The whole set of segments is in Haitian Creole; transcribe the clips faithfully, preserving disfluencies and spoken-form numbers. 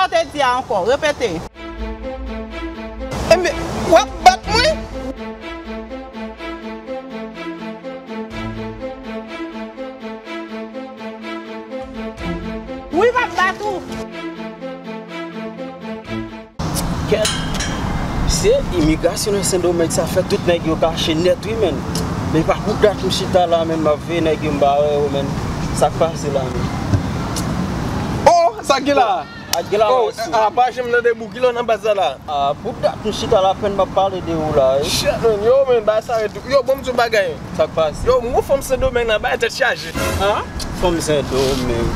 Te di a ankò, repete. Enben, w ap bat mwen? Wi, m ap bat ou. Kèt. Se imigrasyon nan Sendomeng sa fè tout nèg yo kache nèt wi, menn. Men pa pou dat m chita la, menn, m ap veye nèg yo, m pa wè yo, menn. Sa k pase la, menn? Oh, sa k gen la? Ak gen la. Oh, a, pa janm nan debout, kilè w nan baz la la? A, pou dat m chita la, apèn m ap pale de ou la, wi. Shit, menn, yo, menn, bagay sa red tou. Yo, bon, m di w bagay. Sa k pase? Yo, m gon fanm Sendomeng nan, bagay tèt chaje. An? Fanm Sendomeng.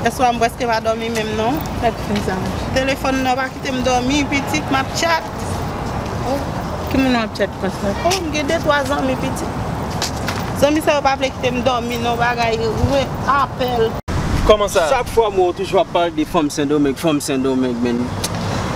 Yèswa m prèske pa dòmi menm non. Sa k fè sa? Telefòn nan pa kite m dòmi, pitit, m ap chat. Oh, ki moun w ap chat konsa? Oh, m gen de twa zanmi, pitit. Zanmi sa yo pa vle kite m dòmi non, bagay, wi, apèl. Kòman sa? Chak fwa m wè w toujou ap pale de fanm Sendomeng, fanm Sendomeng, menn.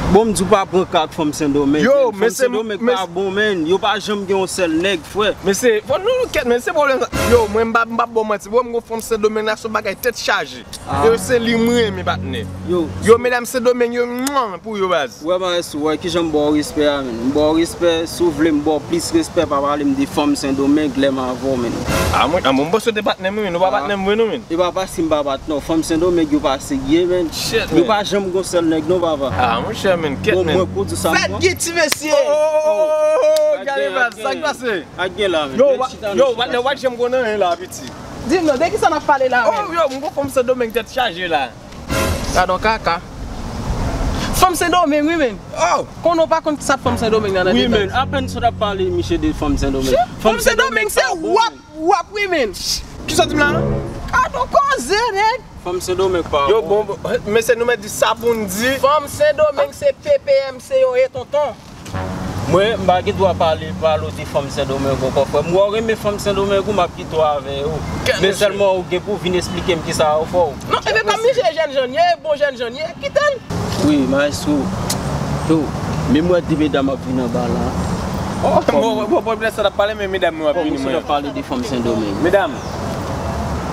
Bon, m di w pa pran ka ak fanm Sendomeng, menn. Fanm Sendomeng pa bon, menn. Yo pa janm gen yon sèl nèg, frè. Mesye, fò nou kèt, men se pwoblèm sa. Yo, mwen m pa, m p ap ba w manti. Bro, m gon fanm Sendomeng la, se yon bagay tèt chaje. Ah. Yo, se li m renmen, patnè. Yo. Yo, medam Sendomeng yo, mwa, pou yo, baz. Wè, maestro, wè, kijan m ba w respè a, menn. M ba w respè, si w vle m ba w plis respè, pa pale m de fanm Sendomeng, lè m avè w, menn. Ah, mwen, ah, mwen, m panse w te patnè m, wi, menn. Ou pa patnè m vre, non, menn. E pa paske m pa patnè w. Fanm Sendomeng yo pa serye, menn. Shit, yo pa janm gon sèl nèg, non, papa. Ah, monchè, menn, kèt, menn. Bon, mwen, pou di sa, fèt mwen. Geti, mesye. Oh, oh, oh, oh, oh, gade, baz, sa k pase? Ak gen la, menn. Yo, wa-, yo, patnè, w pa t janm konn anyen la, piti. Di m non, de kisa n ap pale la, menn? Oh, yo, m gon fanm Sendomeng tèt chaje la. Gadon kaka. Fanm Sendomeng, wi, menn. Oh! Konnen w pa konn sa fanm Sendomeng nan, nan detay. Wi, menn, apèn sot ap pale, misye, de fanm Sendomeng. Fanm Sendomeng se w ap, w ap, wi, menn. Kisa w di m la? Gadon koze, nèg. Fanm Sendomeng pa bon. Yo, bon, bon, mesye, nou mèt di sa pou n di. Fanm Sendomeng se P P M C yo ye, tonton. Mwen, m pa gen dwa pale, pale w de fanm Sendomeng ankò, frè m. Wè w renmen fanm Sendomeng ou, m ap kite w avè yo. Men sèlman ou gen pou w vin esplike m kisa yo fè w. Non, ebyen, kòm misye jèn jan l ye, bon jèn jan l ye, kite l. Wi, maestro. Yo, men m wè de medam ap vin anba la. Oh, bon, bon, bon, lè sa n ap pale, men medam yo ap vini, mwen. Ap pale de fanm Sendomeng. Medam.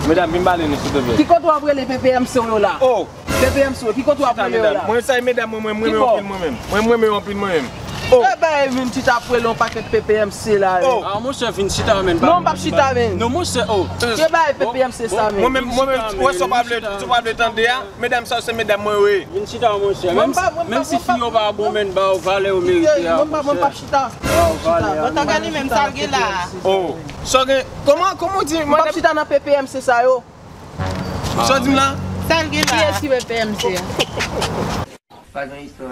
Medam, vin pale nou, silvouplè. Ki kote w ap rele P P M C yo la? Oh. P P M C, ki kote w ap rele yo la? Mwen sa e medam mwen, mwen, mwen renmen yo anpil mwen menm. Mwen, mwen renmen yo anpil mwen menm. Oh. E bay vin chita ap rele yon pakèt P P M C la, yo. Oh. Ah, monchè, vin chita, menn. Non, m p ap chita, menn. Non, monchè, oh. Ke bay P P M C sa, menn. Mwen menm, mwen menm, wè sa w pa vle, sa w pa vle tande a, medam sa se medam mwen, wi. Vin chita, monchè. Menm si fi yo pa bon, menn, ba yo valè yo merite a, monchè. Mwen p ap chita. Ba yo valè a. Bon, tande li menm sa l gen la. Oh. Sa w gen, kòman, kòman w di, m p ap chita nan P P M C sa yo. Sa w di m la? Sa l gen la? Kiyès ki P P M C a? Pa gen istwa.